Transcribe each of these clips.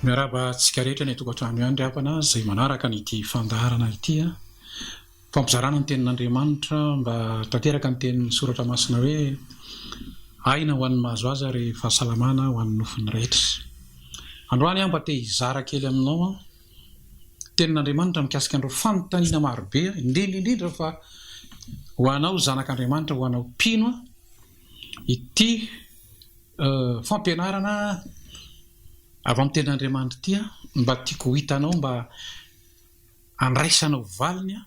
Miarahaba antsika rehetra any an-tokantrano ihany ry havana izay manaraka an'ity fandaharana ity. Fampizarana ny tenin'Andriamanitra mba tanteraka ny tenin'ny soratra masina hoe aina ho an'ny mahazo azy ary fahasalamana ho an'ny nofony rehetra. Androany aho mba te hizara kely aminao tenin'Andriamanitra mikasika an'ireo fanontaniana marobe indrindra indrindra fa ho anao zanak'Andriamanitra, ho anao mpino ity fampianarana avy amin'ny tenin'Andriamanitra ity mba tiako ho hitanao mba andraisanao valiny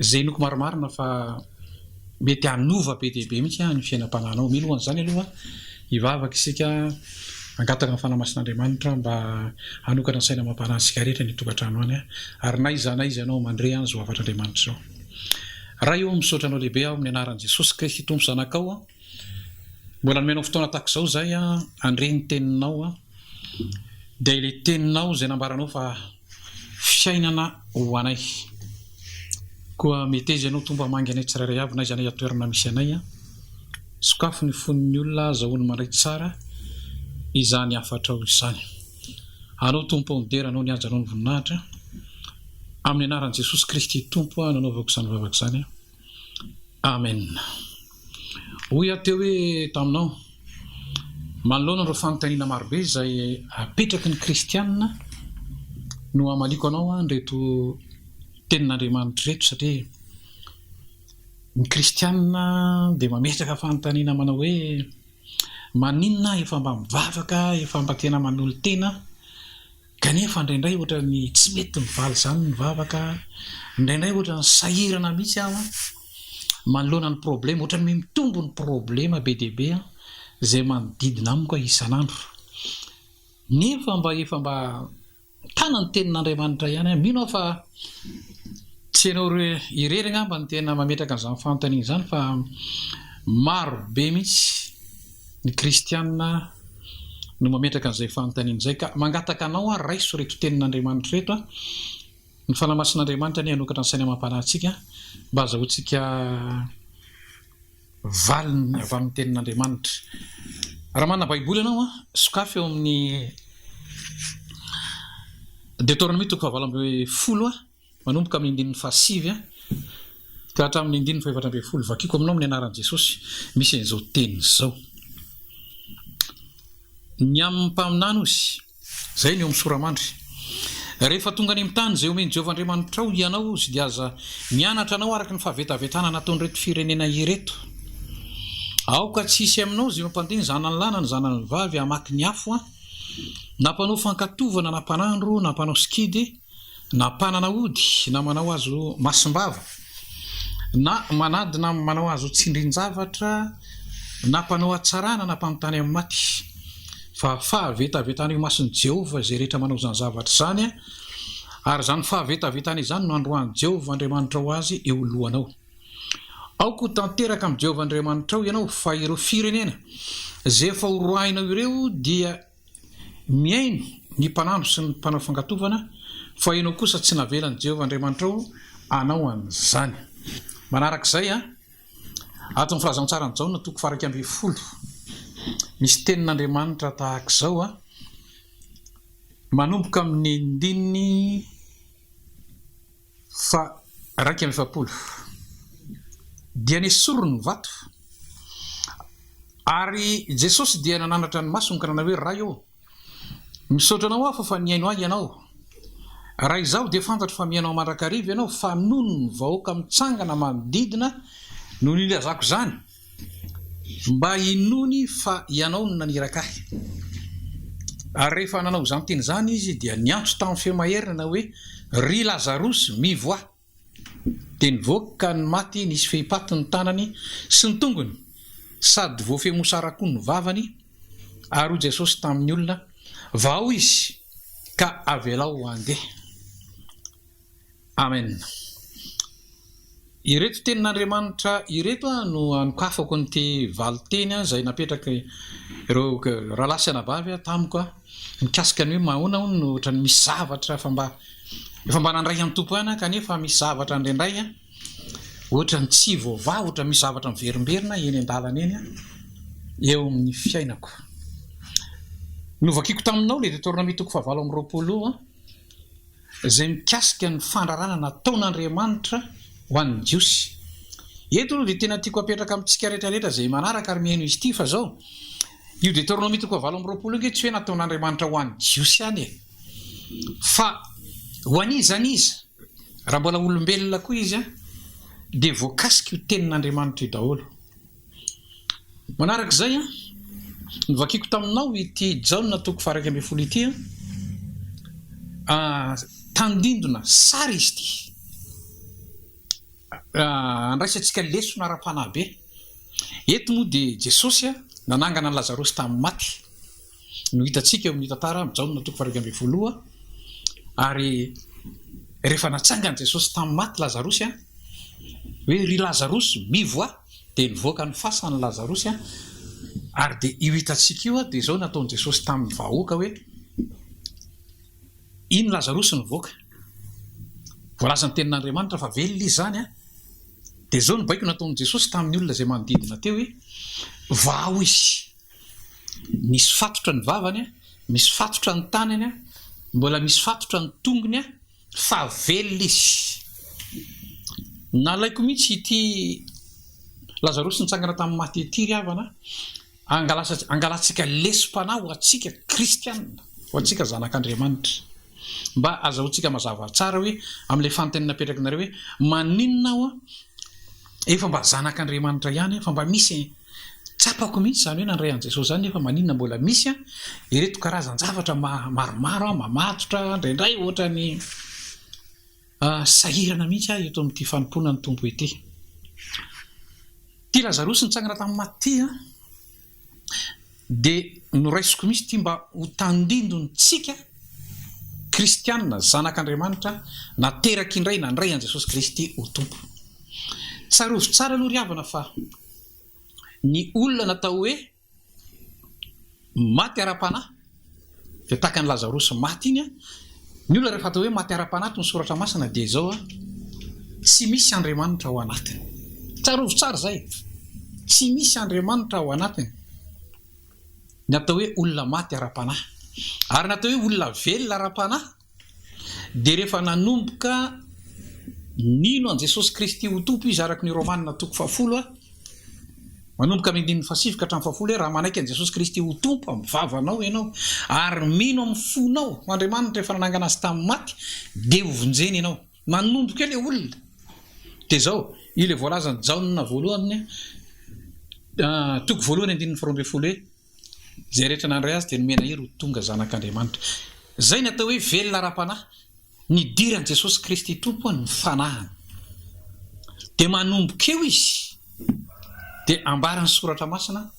izay inoako marimarina fa mety hanova be dia be mihitsy ny fiainam-panahinao. Mialohan'izany aloha, hivavaka isika hangataka ny Fanahy Masin'Andriamanitra mba hanokatra ny saina amam-panahy antsika rehetra any an-tokantrano any ary na aiza na aiza ianao mandre an'izao hafatr'Andriamanitra izao. Ray ô, misaotra Anao lehibe aho amin'ny anaran'i Jesosy Kristy Tompo Zanakao. Mbola nomenao fotoana tahaka izao izahay handre ny Teninao. Dia ilay Teninao izay nambaranao fa fiainana ho anay. Koa meteza Ianao Tompo hamangy anay tsirairay avy na aiza na aiza toerana misy anay. Sokafy ny fon'ny olona azahoany mandray tsara izany hafatrao izany. Anao Tompo aho ny dera, Anao ny haja, Anao ny voninahitra. Amin'ny anaran'i Jesosy Kristy Tompo aho nanaovako izany vavaka izany. Amen. Hoy aho teo hoe taminao, manoloana ireo fanontaniana marobe izay apetraky ny kristiana no hamaliako anao an'ireto tenin'Andriamanitra ireto satria ny kristiana dia mametraka fanontaniana manao hoe maninona aho efa mba mivavaka, efa mba tena manolo-tena Kanefa indraindray ohatran'ny tsy mety mivaly izany ny vavaka, indraindray ohatran'ny sahirana mihitsy aho manoloana ny problema, ohatran'ny hoe mitombo ny problema be dia be izay manodidina amiko isan'andro. Nefa mba efa mba mitana ny tenin'Andriamanitra ihany aho, mino aho fa tsy ianao irery angamba no tena mametraka an'izany fanontaniana izany fa maro be mihitsy ny kristiana no mametraka an'izay fanontaniana izay ka mangataka anao aho raiso ireto tenin'Andriamanitra ireto ny Fanahy Masin'Andriamanitra anie hanokatra ny saina amam-panahintsika mba hazahoantsika valiny avy amin'ny tenin'Andriamanitra. Raha manana Baiboly ianao an, sokafy eo amin'ny Deoteronomia toko fahavalo ambinifolo an. Manomboka amin'ny andininy fahasivy ka hatramin'ny andininy fahefatra ambinifolo. Vakiko aminao amin'ny anaran'i Jesosy misy an'izao teny izao. Ny amin'ny mpaminany hozy, izay no eo amin'ny sora-mandry. Rehefa tonga any amin'ny tany izay omen'i Jehovah Andriamanitrao hianao hozy, dia aza mianatra anao araka ny fahavetavetana nataon'ireto firenena ireto. Aoka tsy hisy aminao izay mampandeha ny zanany lahy na ny zanany vavy hamaky ny afo, na mpanao fankatovana na mpanandro na mpanao sikidy, na mpanana ody na manao hazo masim-bava, na manady na manao hazo tsindrin-javatra, na mpanao hatsarana na mpanontany amin'ny maty. Fa fahavetavetana eo imason'i Jehovah izay rehetra manao izany zavatra izany, ary izany fahavetavetana izany no androahan'i Jehovah Andriamanitrao azy eo lohanao. Aoka ho tanteraka amin'i Jehovah Andriamanitrao ianao, fa ireo firenena izay efa horoahinao ireo dia Mihaino ny mpanandro sy ny mpanao fankatovana, fa ianao kosa tsy navelan'i Jehovah Andriamanitrao hanao an'izany. Manaraka izay, ato amin'ny Filazantsaran'i Jaona toko faha 11, misy tenin'Andriamanitra tahaka izao, manomboka amin'ny andininy faha 41, Dia nesoriny ny vato, ary Jesosy dia nananatra ny masony ka nanao hoe, Ray ô, misaotra Anao aho fa fa nihaino ahy Ianao. Raha izaho dia fantatro fa mihaino ahy mandrakariva Ianao, fa noho ny vahoaka mitsangana manodidina no nilazako izany, Mba hinoany fa Ianao no naniraka ahy. Ary rehefa nanao izany teny izany izy, dia niantso tamin'ny feo mahery nanao hoe, Ry Lazarosy, mivoaha! Dia nivoaka ny maty nisy fehipaty ny tanany sy ny tongony, sady voafehy mosara koa ny vavany, ary hoy Jesosy tamin'ny olona, Vahao izy, ka avelao handeha. Amen. Ireto tenin'Andriamanitra ireto no anokafako an'ity valinteny izay napetraky ireo rahalahy sy anabavy tamiko mikasika ny hoe mahoana hono no ohatran'ny misy zavatra efa mba efa mba nandray an'ny Tompo ihany aho kanefa misy zavatra indraindray ohatran'ny tsy voavaha, ohatran'ny misy zavatra miverimberina eny an-dalana eny eo amin'ny fiainako. Novakiko taminao ilay Deoteronomia toko fahavalo amby 20 izay mikasika ny fandrarana nataon'Andriamanitra ho an'ny Jiosy. Eto aloha dia tena tiako hapetraka amintsika rehetra rehetra izay manaraka ary mihaino izy ity fa izao, io Deoteronomia toko fahavalo amby 20 io ange tsy hoe nataon'Andriamanitra ho an'ny Jiosy ihany e! Fa ho an'iza an'iza, raha mbola olombelona koa izy dia voakasik'io tenin'Andriamanitra io daholo. Manaraka izay, novakiko taminao ity Jaona toko faha-11 ity, tandindona sary izy ity, andraisantsika lesona ara-panahy be. Eto moa dia Jesosy nanangana an'i Lazarosy tamin'ny maty no hitantsika eo amin'ny tantara amin'ny Jaona toko faha-11, ary rehefa natsangan'i Jesosy tamin'ny maty Lazarosy, hoe ry Lazarosy mivoaha, Dia nivoaka ny fasany Lazarosy an, ary dia io hitantsika io dia izao nataon'i Jesosy tamin'ny vahoaka hoe, iny Lazarosy nivoaka, voalazan'ny tenin'Andriamanitra fa velona izy izany an, dia izao ny baiko nataon'i Jesosy tamin'ny olona izay manodidina teo hoe, vahao izy, misy fatotra ny vavany an, misy fatotra ny tanany an, mbola misy fatotra ny tongony an, Fa velona izy. Nalaiko mihitsy ity Lazarosy nitsangana tamin'ny maty ity ry havana a, angalantsika lesom-panahy ho antsika kristiana, ho antsika zanak'Andriamanitra. Mba azahoantsika mazava tsara hoe amin'ilay fanontaniana napetraky nareo hoe maninona aho efa mba zanak'Andriamanitra ihany fa mba misy Tsapako mihitsy izany hoe nandray an'i Jesosy izany nefa maninona mbola misy an ireto karazan-javatra maromaro an mamatotra indraindray ohatran'ny sahirana mihitsy aho eto amin'ity fanompoana ny Tompo ity. Ity Lazarosy nitsangana tamin'ny maty ity an dia noraisiko mihitsy ity mba ho tandindontsika kristiana zanak'Andriamanitra nateraka indray nandray an'i Jesosy Kristy ho Tompo. Tsarovy tsara aloha ry havana fa ny olona natao hoe maty ara-panahy dia tahaka an'i Lazarosy maty iny an, ny olona rehefa atao hoe maty ara-panahy toy ny soratra masina dia izao an, tsy misy Andriamanitra ao anatiny. Tsarovy tsara izay, tsy misy Andriamanitra ao anatiny. Ny atao hoe olona maty ara-panahy. Ary ny atao hoe olona velona ara-panahy dia rehefa nanomboka nino an'i Jesosy Kristy ho Tompo izy araka ny Romana toko fahafolo a, manomboka amin'ny andininy fahasivy ka hatramin'ny fahafolo hoe raha manaiky an'i Jesosy Kristy ho Tompo amin'ny vavanao ianao ary mino amin'ny fonao ho Andriamanitra efa nanangana azy tamin'ny maty dia hovonjena ianao. Manomboka eo ilay olona dia izao, io ilay voalazan'i Jaona voalohany toko voalohany andininy faharoa ambin'ny folo hoe Izay rehetra nandray Azy dia nomena hery ho tonga zanak'Andriamanitra. Izay ny atao hoe velona ara-panahy. Nidiran'i Jesosy Kristy Tompo ny fanahiny. Dia manomboka eo izy dia ambaran'ny Soratra Masina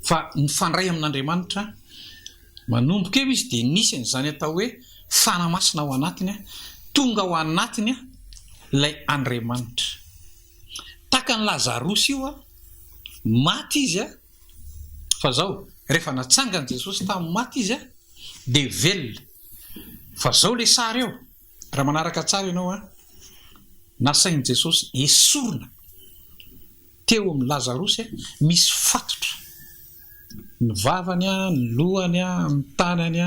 fa nifandray amin'Andriamanitra. Manomboka eo izy dia nisy an'izany atao hoe Fanahy Masina ao anatiny, tonga ao anatiny ilay Andriamanitra. Tahaka an'i Lazarosy io, maty izy, Fa zao, rehefa natsangan'i Jesosy tamin'ny maty izy dia velona. Fa zao le sary eo, raha manaraka tsara ianao an, nasain'i Jesosy esorina teo amin'i Lazarosy misy fatotra, ny vavany, ny lohany, ny tanany,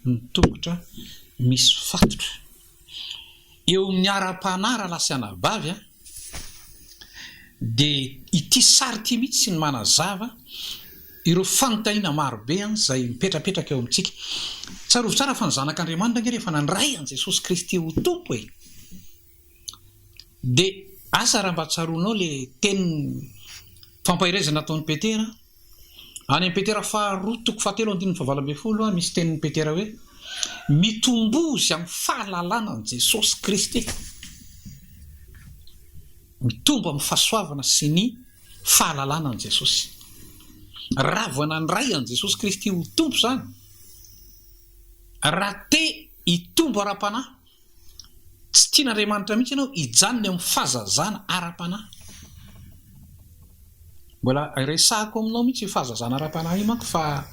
ny tongotra, misy fatotra. Eo amin'ny ara-panahy rahalahy sy anabavy an, dia ity sary ity mihitsy no manazava ireo fanontaniana marobe izay mipetrapetraka eo amintsika. Tsarovy tsara fa ny Zanak'Andriamanitra ange rehefa nandray an'i Jesosy Kristy ho Tompo e! Dia asa raha mba tsaroanao ilay teny fampaherezana nataon'i Petera, Any amin'ny Petera faharoa toko fahatelo andininy fahavalo ambin'ny folo misy tenin'i Petera hoe, Mitombozy amin'ny fahalalana an'i Jesosy Kristy. Mitombo amin'ny fahasoavana sy ny fahalalana an'i Jesosy. Raha vao nandray an'i Jesosy Kristy ho Tompo izany, raha te hitombo ara-panahy, Tsy tian'Andriamanitra mihitsy ianao hijanona eo amin'ny fahazazana ara-panahy. Mbola resahako aminao mihitsy io fahazazana ara-panahy io manko fa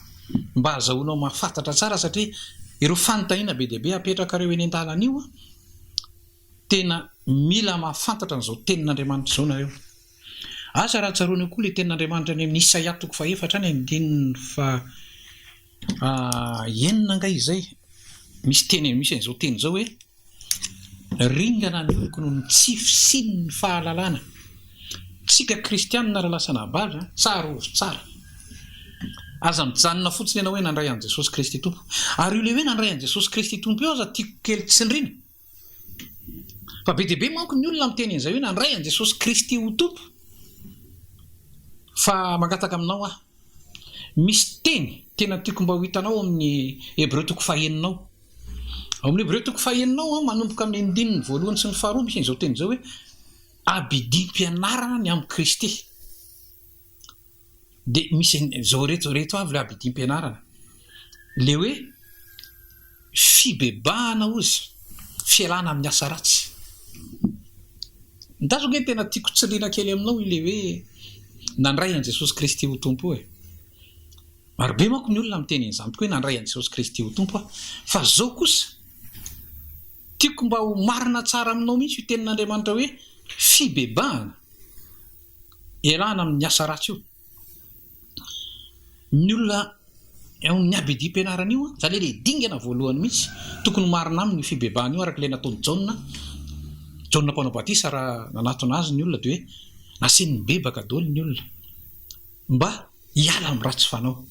mba azahoanao mahafantatra tsara satria ireo fanontaniana be dia be apetrakareo eny an-dalana io tena mila mahafantatra an'izao tenin'Andriamanitra izao nareo. Asa raha tsaroanao koa ilay tenin'Andriamanitra any amin'ny Isaia toko fahefatra any andininy faha. Enina angaha izay? Misy teny misy an'izao teny izao hoe, Ringana ny oloko noho ny tsy fisian'ny fahalalana. Tsika kristianina rahalahy sy anabavy a, tsarovy tsara. Aza mijanona fotsiny ianao hoe nandray an'i Jesosy Kristy Tompo. Ary io ilay hoe nandray an'i Jesosy Kristy Tompo io aza tiako kely tsindrina. Fa be dia be manko ny olona miteny an'izay hoe nandray an'i Jesosy Kristy ho Tompo. Fa mangataka aminao aho. Misy teny tena tiako mba ho hitanao ao amin'ny Hebreo toko fahenina ao. Ao amin'ny Hebreo toko fahenina ao, manomboka amin'ny andininy voalohany sy ny faharoa misy an'izao teny izao hoe abidim-pianarana ny amin'i Kristy. Dia misy an'izao ireto, ireto avy ilay abidim-pianarana. Ilay hoe fibebahana hozy, fialana amin'ny asa ratsy. Ny tanjoko ange tena tiako tsindriana kely aminao ilay hoe nandray an'i Jesosy Kristy ho Tompo e. Marobe manko ny olona miteny an'izany tokoa hoe nandray an'i Jesosy Kristy ho Tompo aho. Fa izao kosa, tiako mba ho marina tsara aminao mihitsy io tenin'Andriamanitra hoe fibebahana. Ialana amin'ny asa ratsy io. Ny olona eo amin'ny abidim-pianarana io, izany hoe ilay dingana voalohany mihitsy, tokony ho marina aminy io fibebahana io araka ilay nataon'i Jaona, Jaona mpanao batisa raha nanatona azy ny olona dia hoe nasiany nibebaka daholo ny olona mba hiala amin'ny ratsy fanao.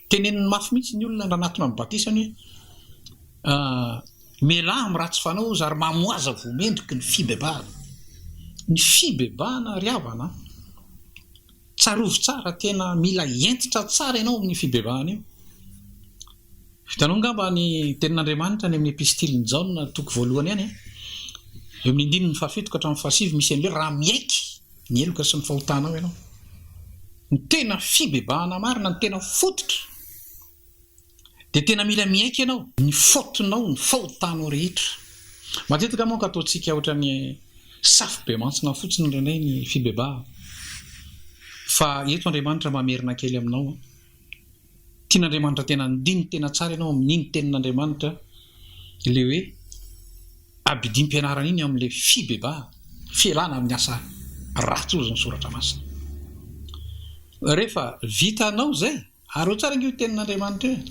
Teneniny mafy mihitsy ny olona nanatona ny batisany hoe mialà amin'ny ratsy fanao hozy ary mamoaza voa mendriky ny fibebahana. Ny fibebahana ry havana an! Tsarovy tsara, tena mila hentitra tsara ianao amin'io fibebahana io. Hitanao angamba ny tenin'Andriamanitra any amin'ny epistilin'i Jaona toko voalohany any, eo amin'ny andininy fahafito ka hatramin'ny fahasivy misy an'ilay hoe raha miaiky ny heloka sy ny fahotanao ianao. Ny tena fibebahana marina, ny tena fototra dia tena mila miaiky ianao ny faute-nao, ny fahotanao rehetra. Matetika manko ataontsika ohatran'ny safo be mantsina fotsiny indraindray ny fibebahana. Fa eto Andriamanitra mamerina kely aminao. Tian'Andriamanitra tena handini tena tsara ianao amin'iny tenin'Andriamanitra ilay hoe abidim-pianarana iny amin'ilay fibebahana, fialana amin'ny asa ratsy hozy ny soratra masina. Rehefa vitanao izay, ary ao tsara ange io tenin'Andriamanitra io e,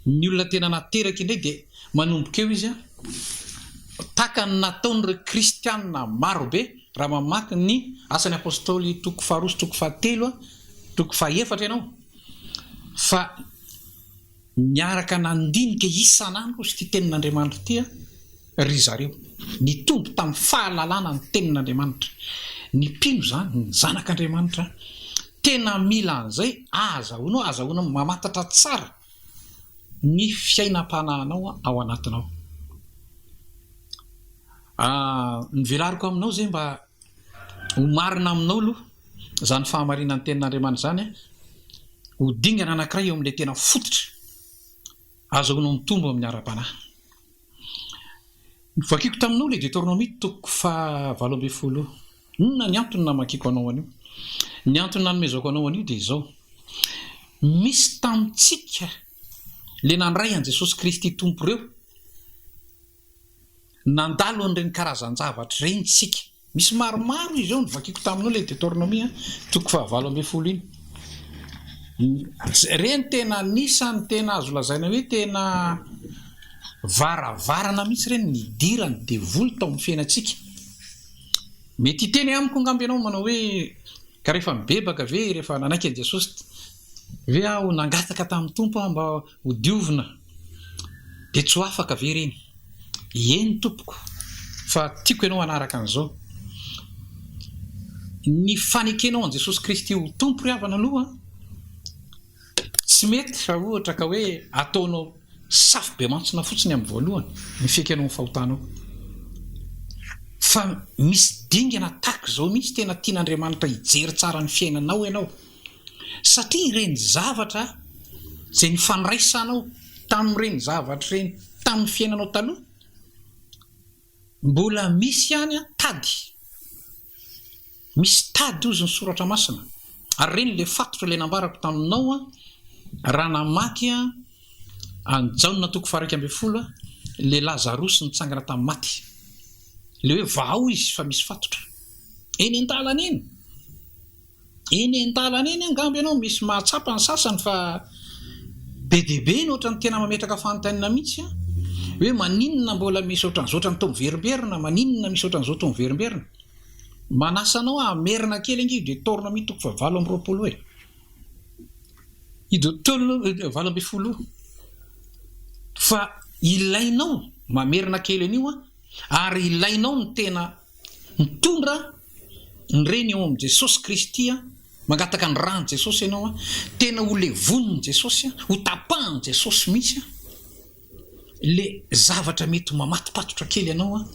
ny olona tena nateraka indray dia manomboka eo izy an, tahaka ny nataon'ireo kristiana marobe raha mamaky ny Asan'ny Apostoly toko faharoa sy toko fahatelo an, Toko fahefatra ianao fa niaraka nandinika isan'andro izy ity tenin'Andriamanitra ity ry zareo. Nitombo tamin'ny fahalalana ny tenin'Andriamanitra. Ny mpino izany, ny zanak'Andriamanitra, tena mila an'izay ahazahoanao, ahazahoana mamantatra tsara ny fiainam-panahinao ao anatinao. Ny velariko aminao izay mba Ho marina aminao aloha izany fahamarinan'ny tenin'Andriamanitra izany, ho dingana anankiray eo amin'ilay tena fototra azahoanao mitombo amin'ny ara-panahy. Novakiko taminao ilay Deoteronomia toko faha 18. Inona ny antony namakiako anao an'io? Ny antony nanomezako anao an'io dia izao, misy tamintsika ilay nandray an'i Jesosy Kristy Tompo ireo, Nandalo an'ireny karazan-javatra ireny isika. Misy maromaro izy eo, novakiako taminao ilay Deoteronomia toko fahavalo ambin'ny folo iny. Ireny tena anisan'ny tena azo lazaina hoe tena varavarana mihitsy ireny nidiran'ny devoly tao amin'ny fiainantsika. Mety hiteny amiko angamba ianao manao hoe ka rehefa mibebaka ve, rehefa nanaiky an'i Jesosy ve aho, nangataka tamin'ny Tompo aho mba ho diovina dia tsy ho afaka ve ireny? Eny tompoko, fa tiako ianao hanaraka an'izao. Ny fanekenao an'i Jesosy Kristy ho Tompo ry havana aloha tsy mety raha ohatra ka hoe ataonao safo be mantsina fotsiny amin'ny voalohany ny fiekenao ny fahotanao. Fa misy dingana tahaka izao mihitsy tena tian'Andriamanitra hijery tsara ny fiainanao ianao. Satria ireny zavatra izay nifandraisanao tamin'ireny zavatra ireny tamin'ny fiainanao taloha, mbola misy ihany tady. Misy tady hozy ny soratra masina. Ary ireny ilay fatotra ilay nambarako taminao raha namaky an'i Jaona toko faha 11, ilay Lazarosy nitsangana tamin'ny maty. Ilay hoe vahao izy fa misy fatotra. Eny an-dalana eny. Eny an-dalana eny angamba ianao misy mahatsapa ny sasany fa Be dia be ny ohatran'ny tena mametraka fanontaniana mihitsy an! Hoe maninona mbola misy ohatran'izao ohatran'ny toa miverimberina, maninona misy ohatran'izao toa miverimberina. Manasa anao aho hamerina kely ange io Deotornomia toko faha 28 io e! Io Deotornomia 18 io. Fa ilainao mamerina kely an'io an, ary ilainao ny tena mitondra ny reny eo amin'i Jesosy Kristy an, Mangataka ny ràn'i Jesosy ianao an, tena ho levonin'i Jesosy an, ho tapahan'i Jesosy mihitsy an, le zavatra mety ho mamatopatotra kely anao an,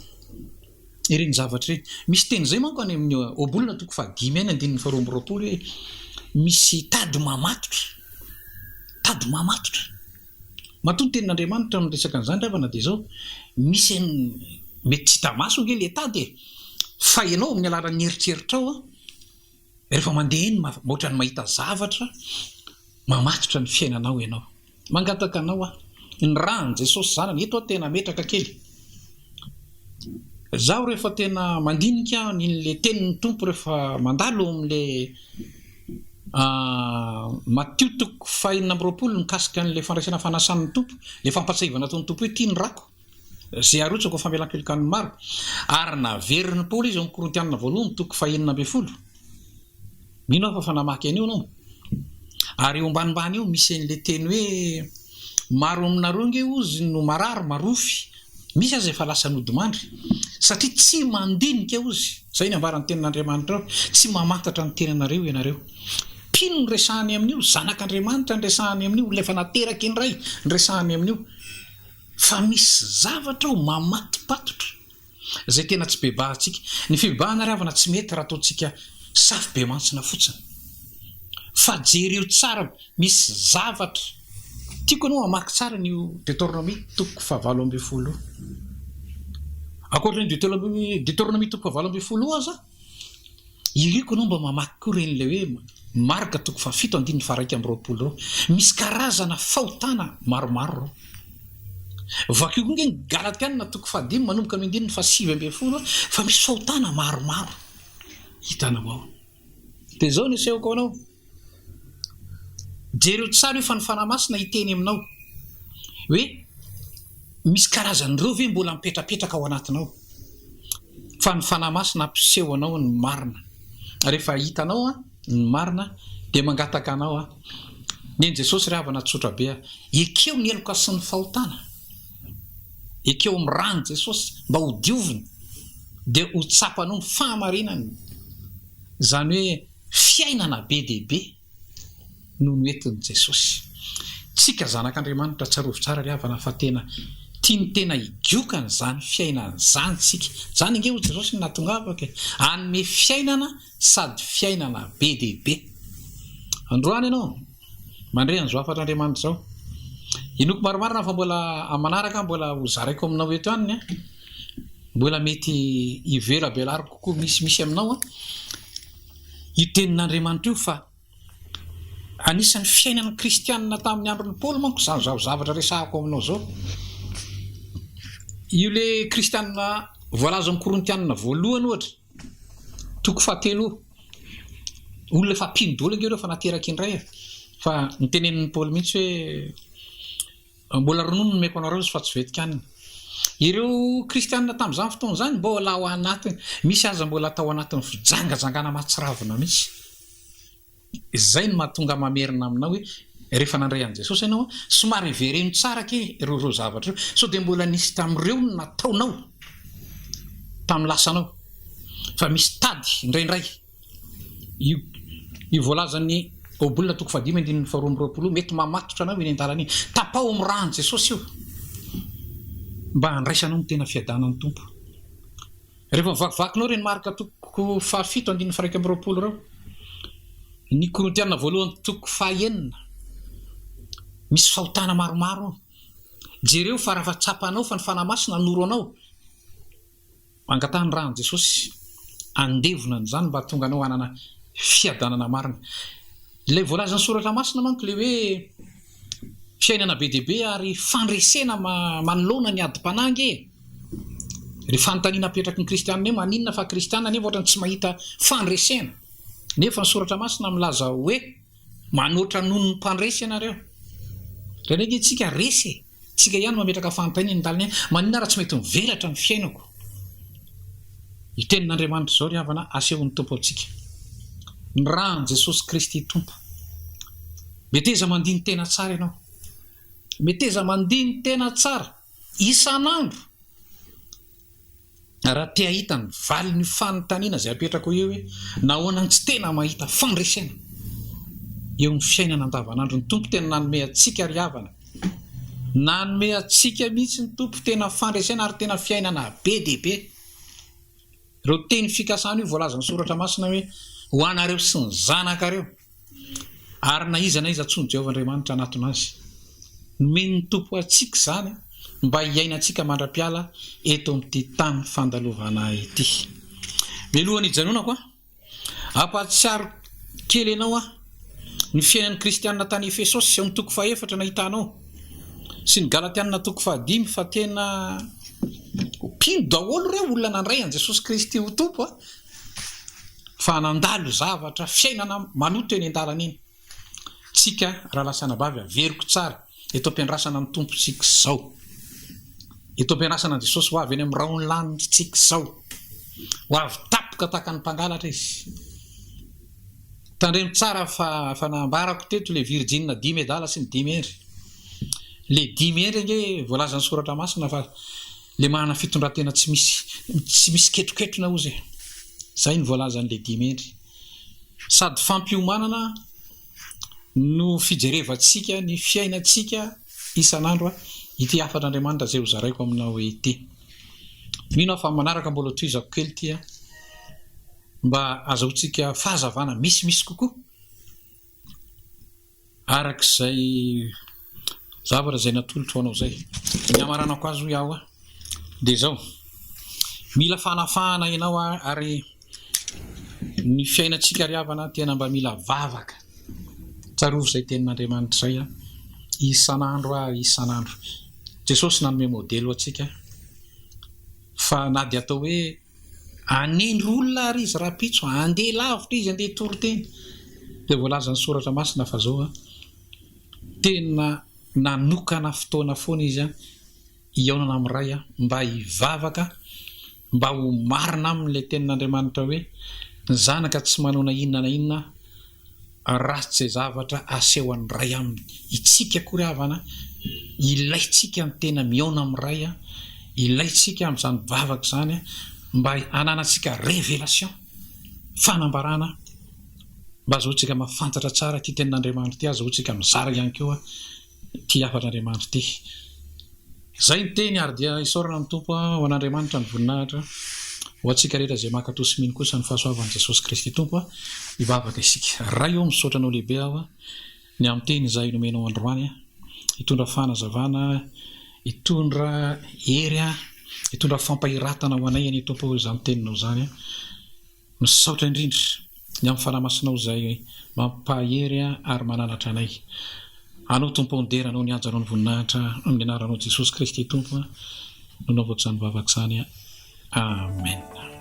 ireny zavatra ireny. Misy teny izay manko any amin'ny Ohabolana toko fahadimy any andininy faharoa amby roapolo hoe misy tady mamatotra, tady mamatotra. Matoa ny tenin'Andriamanitra miresaka an'izany ry havana dia izao, misy mety tsy hita maso ange le tady e, fa ianao amin'ny alalan'ny eritreritrao an, Rehefa mandeha eny ohatran'ny mahita zavatra mamatotra ny fiainanao ianao. Mangataka anao aho, ny ràn'i Jesosy Zanany, eto aho tena ametraka kely. Zaho rehefa tena mandinika an'ilay tenin'ny Tompo rehefa mandalo eo amin'ilay Matio toko fahenina amby roapolo mikasika an'ilay fandraisana fanasan'ny Tompo, ilay fampahatsiahivana ataon'ny Tompo hoe ity ny ràko. Izay arotsaka ho famelan-keloka ny maro. Ary naverin'i Paoly izy ao amin'ny Korintiana voalohany toko fahenina ambin'ny folo. Mino aho fa efa namaky an'io ianao. Ary eo ambanimbany eo misy an'ilay teny hoe maro aminareo ange hozy no marary, marofy, misy aza efa lasa nodimandry. Satria tsy mandinika hozy, izay ny ambaran'ny tenin'Andriamanitra ao, tsy mamantatra ny tenanareo ianareo. Mpino no resahany amin'io, zanak'Andriamanitra no resahany amin'io, olona efa nateraka indray no resahany amin'io. Fa misy zavatra ao mamatopatotra izay tena tsy bebahantsika. Ny fibebahana ry havana tsy mety raha ataontsika safo be mantsina fotsiny. Fa jereo tsara misy zavatra. Tiako ianao hamaky tsara an'io Detornomia toko fahavalo ambin'ny folo io. Ankoatra ny Detornomia toko fahavalo ambin'ny folo io aza, Iriko ianao mba mamaky koa ireny ilay hoe Marka toko fahafito andininy faha-21 ireo. Misy karazana fahotana maromaro ireo. Vakio koa ange ny Galatiana toko fahadimy manomboka amin'ny andininy faha-19 fa misy fahotana maromaro hitanao ao. Dia izao no asehoko anao. Jereo tsara io fa ny Fanahy Masina hiteny aminao hoe misy karazan'ireo ve mbola mipetrapetraka ao anatinao? Fa ny Fanahy Masina hampiseho anao ny marina. Rehefa hitanao ny marina dia mangataka anao aho. Nen'i Jesosy ry havana tsotra be aho. Ekeo ny heloka sy ny fahotana. Ekeo amin'ny ràn'i Jesosy mba ho dioviny dia ho tsapanao ny fahamarinany. Izany hoe Fiainana be dia be no noentin'i Jesosy. Tsika zanak'Andriamanitra tsarovy tsara ry havana fa tena tiany tena higoka an'izany fiainana izany tsika. Izany ange hoy Jesosy no nahatongavako e! Hanome fiainana sady fiainana be dia be. Androany ianao mandre an'izao hafatr'Andriamanitra izao. Inoako marimarina fa mbola amin'ny manaraka mbola ho zaraiko aminao eto ihany ny an. Mbola mety hivelabelariko kokoa misimisy aminao an. Io tenin'Andriamanitra io fa anisan'ny fiainan'ny kristianina tamin'ny andron'i Paoly manko izany zao zavatra resahako aminao izao. Io le kristianina voalaza amin'ny Korintianina voalohany ohatra, toko fahatelo io. Olona efa mpino daholo ange ireo fa nateraka indray e. Fa notenenin'i Paoly mihitsy hoe Mbola ronono no omeko anareo izy fa tsy vetikanina. Ireo kristianina tamin'izany fotoana izany mbola ao anatiny, misy aza mbola tao anatin'ny fijangajangana mahatsiravina mihitsy. Izay no mahatonga mamerina aminao hoe rehefa nandray an'i Jesosy ianao, somary hevereno tsara kely ireo ireo zavatra ireo, sao dia mbola nisy tamin'ireo no nataonao tamin'ny lasanao. Fa misy tady indraindray. Io io voalazan'ny Ohabolana toko fahadimy andininy faharoa amby roapolo io mety mamatotra anao eny an-dalana eny. Tapaho amin'ny ràn'i Jesosy io mba handraisanao ny tena fiadanan'ny Tompo. Rehefa mivakivakinao ireny Marka toko fahafito andininy faha-21 ireo, ny Korintiana voalohany toko fahenina, misy fahotana maromaro ao. Jereo fa raha tsapanao fa ny Fanahy Masina hanoro anao, Angataha ny ràn'i Jesosy handevona an'izany mba hahatonga anao hanana fiadanana marina. Ilay voalazan'ny Soratra Masina manko ilay hoe fiainana be dia be ary fandresena manoloana ny adim-panahy ange e! Ilay fanontaniana apetraky ny kristianina hoe maninona fa kristianina nefa ohatran'ny tsy mahita fandresena. Nefa ny Soratra Masina milaza hoe. Manoatra noho ny mpandresy ianareo. Indraindray ange tsika resy e! Tsika ihany no mametraka fanontaniana ny taliny hoe maninona raha tsy mety mivelatra ny fiainako? Io tenin'Andriamanitra izao ry havana asehon'ny Tompo antsika. Ny ràn'i Jesosy Kristy Tompo. Meteza mandini-tena tsara ianao. Meteza mandini-tena tsara isan'andro. Raha te hahita ny valin'io fanontaniana izay apetrako io hoe nahoana no tsy tena mahita fandresena eo amin'ny fiainana andavanandro, ny Tompo tena nanome antsika ry havana, nanome antsika mihitsy ny Tompo tena fandresena ary tena fiainana be dia be. Ireo teny fikasana io voalazan'ny Soratra Masina hoe ho anareo sy ny zanakareo. Ary na iza na iza antsoin'i Jehovah Andriamanitra hanatona azy. Nomen'ny Tompo antsika izany mba hiainantsika mandra-piala eto amin'ity tany fandalovana ity. Mialohan'ny hijanonako, hampahatsiaro kely anao aho ny fiainan'ny kristiana tany Efesosy ao amin'ny toko fahefatra nahitanao sy ny Galatiana toko fahadimy fa tena mpino daholo ireo olona nandray an'i Jesosy Kristy ho Tompo. Fa nandalo zavatra fiainana maloto eny an-dalana eny tsika rahalahy sy anabavy averiko tsara eto am-piandrasana ny Tompo tsika izao. Eto am-piandrasana an'i Jesosy ho avy eny amin'ny rahon'ny lanitra tsika izao. Ho avy tapoka tahaka ny mpangalatra Izy. Tandremo tsara fa efa nambarako teto le virjina dimy adala sy ny dimy hendry. Le dimy hendry ange voalazan'ny soratra masina fa Le manana fitondratena tsy misy tsy misy ketroketrona ozy e! Zay no voalazan'le dimy hendry. Sady fampiomanana no fijerevantsika ny fiainantsika isan'andro ity hafatr'Andriamanitra izay hozaraiko aminao ity. Mino aho fa amin'ny manaraka mbola hotohizako kely ity mba azahoantsika fahazavana misimisy kokoa. Araka izay zavatra izay natolotro ho anao izay. Ny hamaranako azy hoy aho dia izao, mila fanafahana ianao ary ny fiainantsika ry havana tena mba mila vavaka. Tsarovy izay tenin'Andriamanitra izay isan'andro isan'andro. Jesosy nanome modely ho antsika fa na dia atao hoe Hanendry olona ary izy rahampitso, handeha lavitra izy, handeha hitory teny. Dia voalazan'ny Soratra Masina fa izao an, tena nanokana fotoana foana izy an, hihaonana amin'ny Ray an, mba hivavaka, mba ho marina aminy ilay tenin'Andriamanitra hoe, ny zanaka tsy manao na inona na inona ratsy izay zavatra asehon'ny Ray aminy. Itsika akory havana, ilaintsika ny tena mihaona amin'ny Ray, ilaintsika amin'izany vavaka izany mba hananantsika révélation, fanambarana, mba azahoantsika mahafantatra tsara ity tenin'Andriamanitra ity, azahoantsika mizara ihany koa ity hafatr'Andriamanitra ity. Izay ny teny ary dia isaorana ny Tompo ho an'Andriamanitra ny voninahitra, ho antsika rehetra izay mankatò sy mino kosa ny fahasoavan'i Jesosy Kristy Tompo. Hivavaka isika. Ray ô, misaotra Anao lehibe aho ny amin'ny teny izay nomenao androany, hitondra fanazavana, hitondra hery, hitondra fampahiratana ho anay anie Tompo izany teninao izany. Misaotra indrindra ny amin'ny Fanahy Masinao izay mampahery ary mananatra anay. Anao Tompo ny dera, Anao ny haja, Anao ny voninahitra, amin'ny anaranao Jesosy Kristy Tompo no naovako izany vavaka izany. Amen.